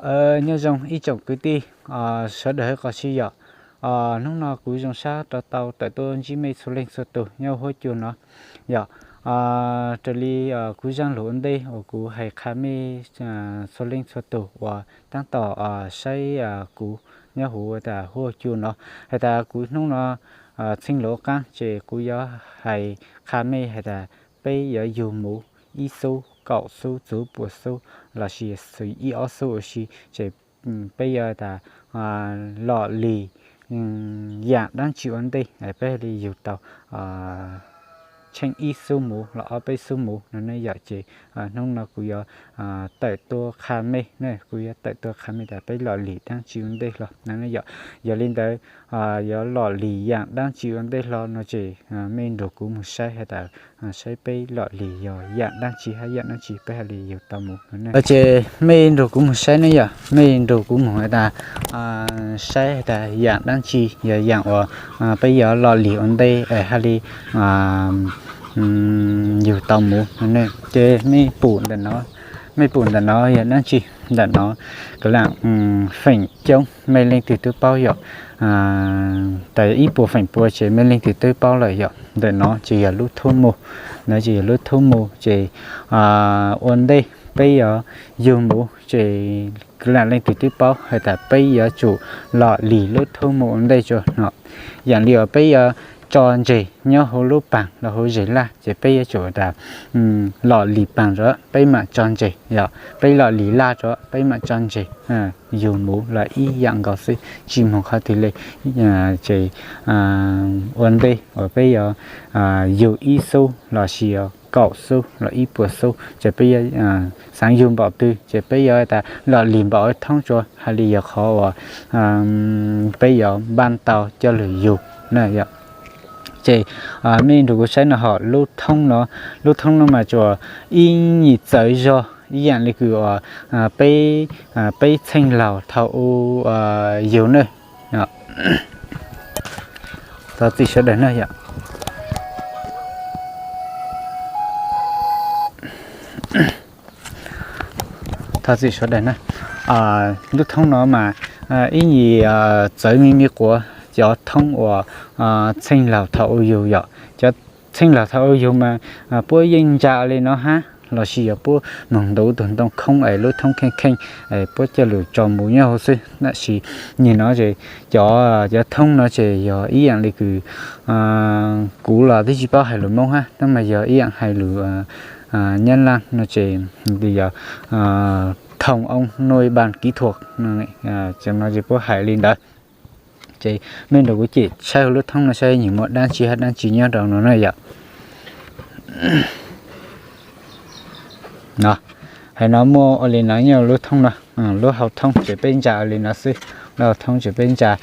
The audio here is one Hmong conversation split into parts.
Nyob zoo ib tsoom kwv tij sawv daws qhov sib yom. Hnub no kuv zoo sab rov tau tawm tuaj ntsib mej txhua leej txhua tus nyob huab cua no yom. Raws li kuv zaj lus ua ntej uas kuv hais qha mej txhua leej txhua tus uas tab tom saib kuv nyob huv tas huab cua no, hais tas kuv hnub no txheej laus qaab ces kuv yuav hais qha mej hais tas peb yuav yug muv ib xub, kaum xub, txug puas xub lossis ib ob xub ua si, ces peb yuav tas lom lim yaam dlaab tsi ua ntej peb haj li yug tau tsheej ib xub muv los ob peb xub muv no ne yom. Ces hnub no kuv yuav tawm tuaj qha mej, kuv yuav tawm tuaj qha mej tas peb lom lim dlaab tsi ua ntej hlo no ne yom. Yog li ntawd yuav lom lim yaam dlaab tsi ua ntej hlo no ces mej nrug kuv moog saib has tas saib peb lom lim yog yaam dlaab tsi hab yaam dlaab tsi peb haj li yug tau muv no ne. Ces mej nrug kuv moog saib ne yom, mej nrug kuv moog has tas saib has tas yaam dlaab tsi yog yaam uas peb yuav lom lim ua ntej haj li yug tau muv no ne. Ces mej pum ntawm no, mej pum ntawm no yog dlaab tsi? Ntawm no kuv lam feem coob mej leej twg twb paub yom. Tas ib puas feem pua ces mej leej twg twb paub lawm yom. Ntawm no ces yog lub thoob mus, no ces yog lub thoob mus ces ua ntej peb yuav yug muv ces kuv lam leej twg twb paub has tas peb yuav tsum lom lim lub thoob mus ua ntej tso no. Yaam li uas peb yuav tso ntseg nyob huv lub paag los huv zes laj ces peb yuav tsum tas lom lim paag rua peb mam tso ntseg yom, peb lom lim laj rua peb mam tso ntseg. Yug muv los ib yaam nkaus xwb, tsi moog qhov twg le. Ces ua ntej uas peb yuav yug ib xub lossis kaum xub los ib puas xub ces peb yuav xaav yug npaum twg ces peb yuav tas lom lim npaum thoob tso haj li yog qhov uas peb yuav npaj tau coj lug yug na yom. Ces mej nrug kuv saib no hom lub thoob no, lub thoob no mas tsuas ib nyuag txawv zog ib yaam li kws uas peb txheej laug thaum u yug na. Thov txim sawv daws na yom. Thov txim sawv daws na. Lub thoob no mas ib nyuag txawv me me quav cov thoob uas txheej laug thaum u yug yom. Cov txheej laug thaum u yug mas puab yeej ntsa li no hab lossis yog puab moog ntuv tug ntoo khoob es lub thoob kheej kheej puab coj lug tso muv nyob huv xwb. Tab sis nyuag no ces cov, cov thoob no ces yog ib yaam li kws kuv los twb tsi paub hais lus Moob hab, tab mas yog ib yaam hais lus Nyab Laj no ces yog thông ống nối bằng kỹ thuật. Cov no ces puab hais li ntawd. Ces mej nrug kuv cim saib huv lub thoob no saib nyuag muaj dlaab tsi hab dlaab tsi nyob rau no na yom. Hais no muaj ua li no nyob lub thoob no, lub hau thoob ces peb ntsa ua li no xwb, lub hau thoob ces peb ntsa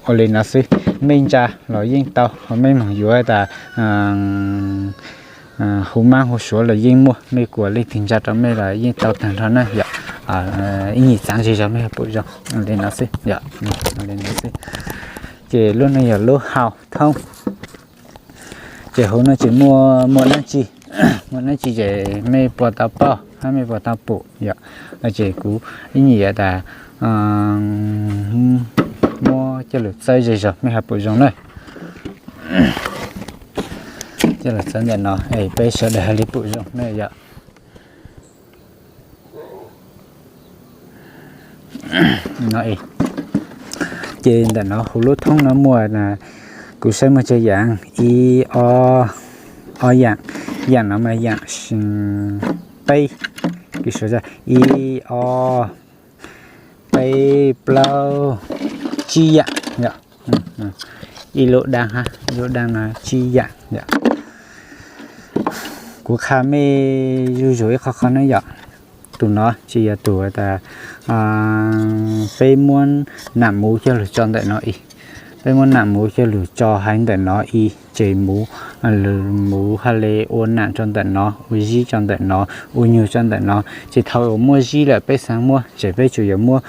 ua li no xwb. Mej ntsa los yeej tau, ho mej moog yuav tas hu maab hu suav los yeej muaj, mej kuas leej twg ntsa rau mej los yeej tau taag nrho na yom. Ib nyuag txaav zej zog mej pum zoo li no xwb yom, li no xwb. Ces lub no yog lub hau thoob. Ces huv no ces muaj, muaj dlaab tsi, muaj dlaab tsi ces mej puas tau paub hab mej puas tau pum yom. Ces kuv ib nyuag tas muab coj lug txawb zej zog mej hab pum zoo na. Coj lug txawb ntawm no es peb sawv daws hab li pum zoo na yom. Ces ntawm no huv lub thoob no muaj, kuv saib muaj tsawg yaam, ib, ob, ob yaam. Yaam no mas yaam peb, ib, ob, peb, plaub, tsib yaam. Ib lub dlaab hab, ib lub dlaab no tsib yaam. Kuv qha mej zuj zus ib qho qhov na yom. Tug no ces yog tug tas peb muab nam muv coj lug tso ntawm no ib. Peb muab nam muv coj lug tso haiv ntawm no ib ces muv, muv hab le ua nam tso ntawm no, ua zib tso ntawm no, ua nyuag tso ntawm no. Ces thaum uas muaj zib lawm peb xaav muab ces peb tsuas yuav muab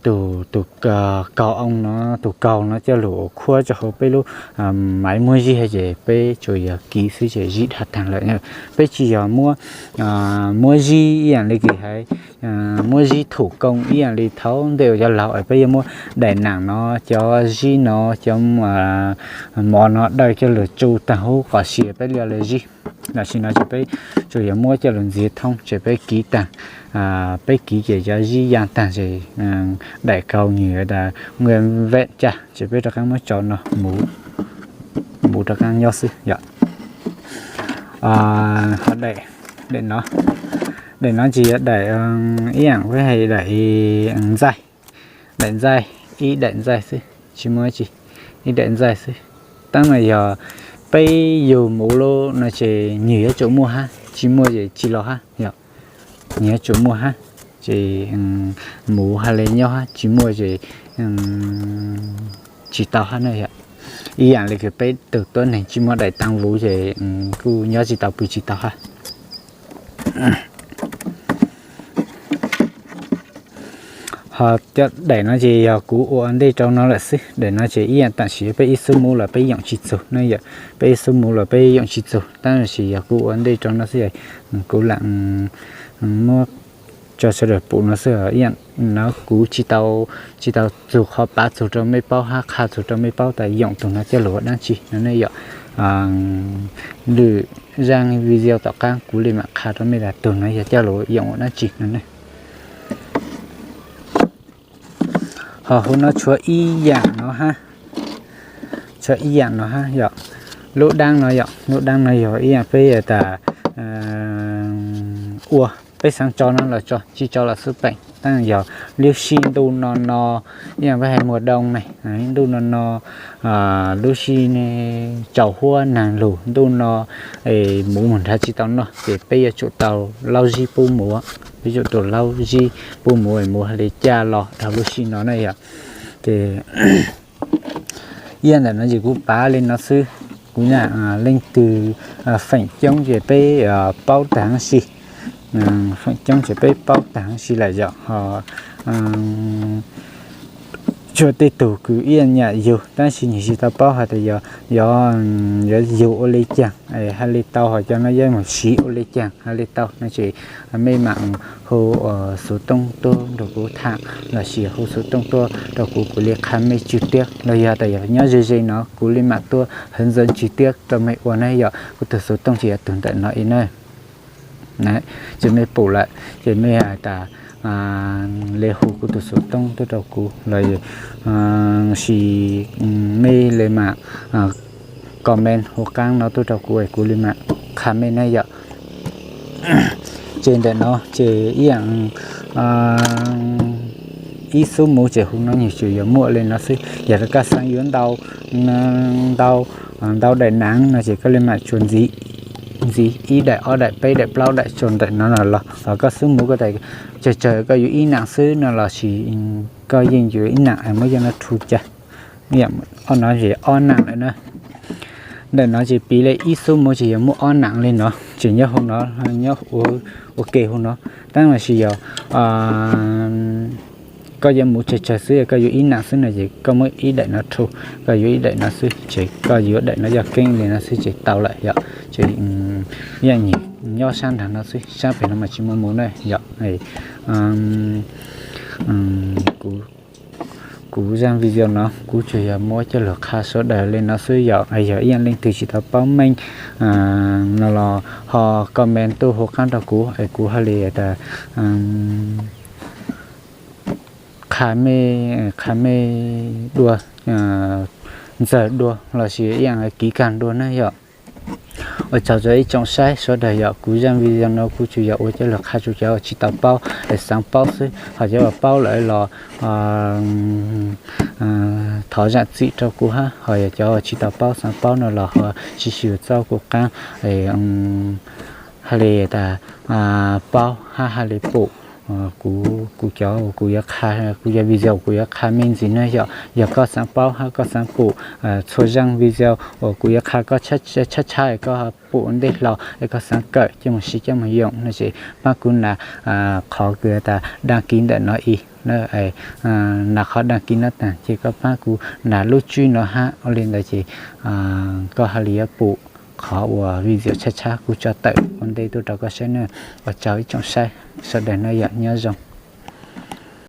tus, tus kaug oo no, tus kaug no coj lug khuab rau hauv peb lub maiv muab zib ces peb tsuas yog kiv xwb ces zib dhau taag lawm. Peb tsis yog muab, muab zib ib yaam li kws hais, muab zib thum koo ib yaam li thaum ntej uas cov laug es peb yuav muab daim naam no, cov zib no, cov mov no daws coj lug tsu taag hub qhov sia peb li lawv zib. Tam sim no ces peb tsuas yog muab coj lug ntxiv thoob ces peb kiv taag, peb kiv ces cov zib yaa taag ces daim kaug nwg tas nqia vem ca ces peb rov qaab muab tso no, muv rov qaab nyob xwb yom. Ho daim no, daim no ces yog daim ib yaam peb hais daim ntxaij, daim ntxaij, ib daim ntxaij xwb, tsis muaj tsi, ib daim ntxaij xwb. Tab mas yog peb yug muv lawm no ces nwg yuav tsum muaj hab, tsis muaj ces tsis los hab yom. Nwg yuav tsum muaj hab ces muv hab le nyob hab, tsis muaj ces tsis tau hab na yom. Ib yaam li kws peb tug tuab neeg tsis muaj daim taag vuv ces kuj nyob tsis tau pw tsis tau hab. Ho cov daim no ces yog kuv ua ntej rau no lawm xwb. Daim no ces ib yaam tam sim peb ib xub muv los peb yoom tsis txug na yom, peb ib xub muv los peb yoom tsis txug, tab sis yog kuv ua ntej rau no xwb, kuv lam muab tso sawv daws pum no xwb. Ib yaam no kuv tsis tau, tsis tau txug qhov pav txug rau mej paub hab qha txug rau mej paub tas yoom tug no coj lug ua dlaab tsi no ne yom. Lwm zaaj video tom qaab kuv li mam qha rau mej tas tug no yog coj lug yoom ua dlaab tsi no ne. Ho huv no tshuav ib yaam no hab, tshuav ib yaam no hab yom. Lub daab no yom, lub daab no yog ib yaam peb tas ua, peb xaav tso no los tso, tsis tso los xwb peem, tab yog lub sij ntuj no no, ib yaam peb hais muag doo ne, ntuj no no, lub sij tsaus huab naag lug ntuj no, muv moog nrhav tsis tau noj ces peb yuav tsum tau laub zib pub muv, peb yuav tsum tau laub zib pub muv es muv hab le caj los dhau lub sij no na yom. Ces ib yaam ntawm no ces kuv pav le no xwb, kuv nyam leej twg feem coob ces peb paub taag hab si, feem coob ces peb paub taag hab si lawm yom. Ho tshuav tej tug kws ib yaam nyam yug tab sis nwg tsis tau paub has tas yog, yog yug ua le caag hab le tau, ho cov no yuav moog siv ua le caag hab le tau no ces mej mam hu xuv tooj tuaj nrug kuv tham lossis hu xuv tooj tuaj rau kuv, kuv li qha mej tswg tiab, los yog tas yog nyob ze ze no kuv li mam tuaj hawv ntxawv tswg tiab rau mej ua na yom. Kuv tug xuv tooj ces yog tug ntawm no i na. Ces mej pum lawm ces mej has tas le hu kuv tug xuv tooj tuaj rau kuv lossis mej le mam comment huv qaab no tuaj rau kuv es kuv li mam qha mej na yom. Ces ntawm no ces ib yaam ib xub muv ces huv no nwg tsuas yog muaj le no xwb. Yog koj xaav yuav ntau, ntau, ntau daim naav no ces koj le mam tsuas ntxiv, ntxiv ib daim ob daim peb daim plaub daim tsuas ntawm no los. Ho koj xub muv koj tas tsawg tsawg koj yuav ib naam xwb no lossis koj yeej yuav ib naam muab cov no rhu ca, ob no ces ob naam lawm na. Ntawm no ces piv le ib xub muv ces yog muaj ob naam le no, ces nyob huv no, nyob ua ke huv no. Tab mas sis yog koj yuav muv tsawg tsawg xwb, koj yuav ib naam xwb no ces koj muab ib daim no rhu, koj yuav ib daim no xwb ces koj yuav daim no yog keeb li no xwb ces tau lawm yom. Ces yog nyob sab nraag no xwb, sab pem no mas tsis muaj muv na yom. Kuv, kuv zaaj video no kuv tsuas yog muab coj lug qha sawv daws le no xwb yom. Yog ib yaam leej twg tsis tau paub meej no los ho comment tuaj huv qaab rau kuv es kuv haj li tas qha mej, qha mej dua, ntxawg dua lossis ib yaam kiv kag dua na yom. Ua tsaug rau ib tsoom saib sawv daws yom. Kuv zaaj video no kuv tsuas yog ua coj lug qha rau cov tsis tau paub es xaav paub xwb, ho cov paub lawm los thov zaam txim rau kuv hab, ho yog cov tsis tau paub xaav paub no los ho sib xyuas txuj kuv qaab haj li tas paub hab haj li pum kuv, kuv cov, kuv yuav qha, kuv cov video kuv yuav qha mej ntxiv na yom. Yog koj xaav paub hab koj xaav pum txhua zaaj video uas kuv yuav qha koj tshab tshab es koj pum ntej hlo es koj xaav kawm coj moog siv coj moog yoom no ces pab kuv nas qhov kws tas đăng ký ntawm no i Nav qhov dag kis no tag ces koj pab kuv nav lub tswb no hab. Ua li ntawd ces koj haj li yuav pum qhov uas video tshab tshab kuv tso tawm ua ntej tuaj rau koj saib nawb. Ua tsaug ib tsoom saib sawv daws nawb, yog nyob zoo.